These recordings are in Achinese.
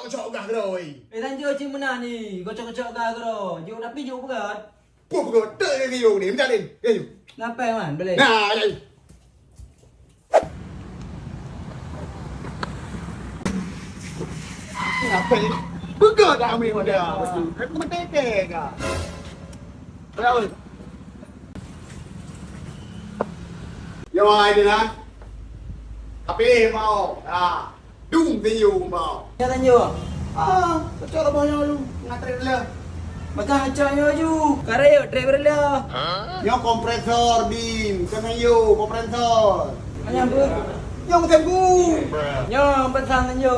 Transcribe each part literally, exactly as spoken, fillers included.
Cok gah keudroe. Eh, tanjoe cit meunan ni, gocok-gocok gah keudroe. Jok tapi jok beugöt. Puh beugöt, tek lé geuyue ni, minta lé. Geuyue. Lapée man, boleh. Nah, lé. Lapée. Beugöt dah ambil dia. Aku merdeka kah? Berapa? Yo, hai dia. Tapi mau. Ah. Dum tinju umbau. Ya tanju. Ah, kacok lah boh nyoe lu. Ngatri dulu. Bakah kacok nyoe ju. Karayot trek berla. Nyoe kompresor din, bukan tanju, kompresor. Macam apa? Nyoe mesin bu. Nyoe pesan tanju.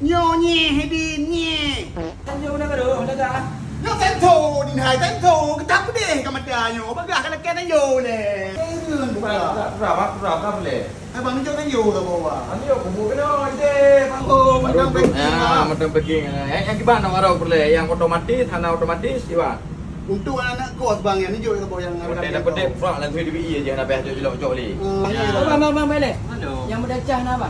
Nyoe nyeh din, nyeh. Tanju dah gaduh, dah gah. Nyoe tentu din hai tentu. Kita pedih ke mata nyoe. Bagah kalau kena tanju leh. Bukan, bukan, bukan, bukan, bukan, boleh. Eh, bang, ni jok tanju lah bawa. Tanju kubu kena, ide. Oh, macam packing, ya, ah. Macam packing. Eh, yang kiban nak arau perle, yang otomatis, hana otomatis, kiban. Untuk anak-anak kos, bang, yang ni jok yang Hotel dah pedih, prak lagu D B E aja, nak payah jok-jok li. Hmm, ya. Bang, bang, bang, balik. Halo. Yang muda cah nak apa?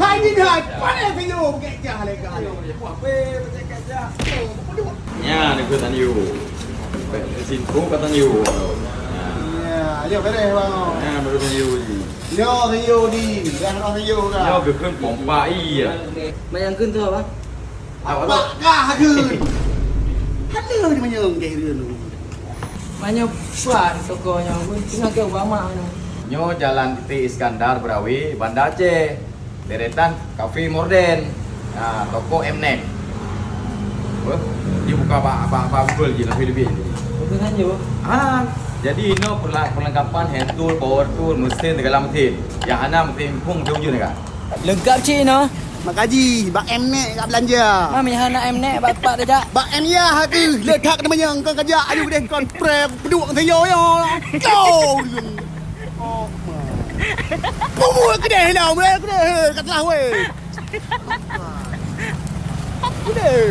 Hai, ni dah, pandai video, pakai cah leka. Halo, dia buat apa? Pakai cah. Oh, apa dia buat? Ya, ni pun tanju. Simpul kata tanju. Ya, ayo beres, bang. Ya, baru tanju ni. Nyoe sayur di, dah nyoe sayur dah. Nyoe geukheun pompa ie. Mak nyang kheun tu apa? Apa kah kheun? Hana di manyong keh rieun. Manyong puan toko nyoe, teungoh keu uba mak nyoe. Nyoe Jalan T Iskandar Berawe, Banda Aceh. Deretan Cafe Morden. Ha, toko Mnet. Wah, dia buka bak, bak, bak Google je, lebih-lebih. Bukan hanya, Bang. Ha, jadi inoe perla-, perlengkapan hand tool, power tool, mesin, segala mesin. Yang hana mesin pun terjun kan? Lengkap cik inoe. Mak Kaji, bak Mnet kat belanja. Mam, yang hana Mnet, bak tempat dia jak. Bak M ya tu, letak nama yang kau kerja, ayu deh kon pre, peduk saya ya. Kau. Oh, ma. Bubur kedai lah, mulai kedai, kat telah weh. Kedai.